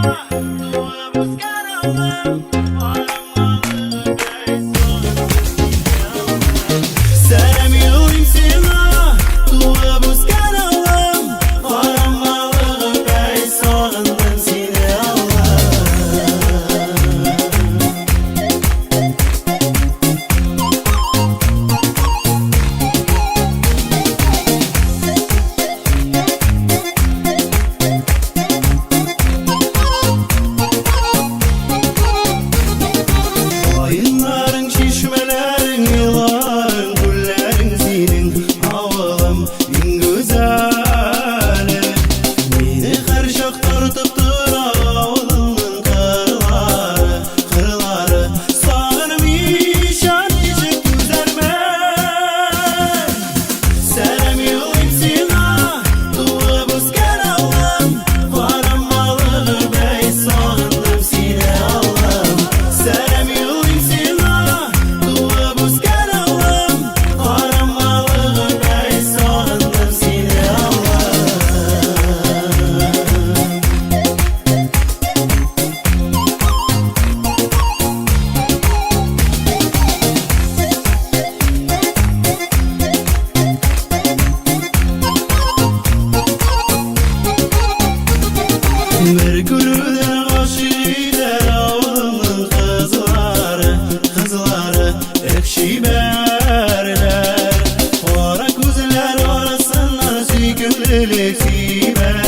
Туып үскән авылым, Карамалыгыдай сагындым сине, авылым. Сәлам юллыйм сиңа, туып үскән авылым, Карамалыгыдай сагындым сине, авылым. Каеннарың, чишмәләрең, елларың, күлләрең синең, авылым, иң гүзәле. Мине һәрчак тартып тора авылымның кырлары, кырлары. Сагынмыйча ничек түзәрмен? Сәлам юллыйм сиңа, туып үскән авылым, Карамалыгыдай сагындым сине, авылым. Сәлам юллыйм сиңа, туып үскән авылым, Карамалыгыдай сагындым сине, авылым. Бер күрүдән гашыйк итәр авылымның кызлары, кызлары, эх, чибәрләр. Кара күзләр арасыннан сөйкемлелек сибәләр.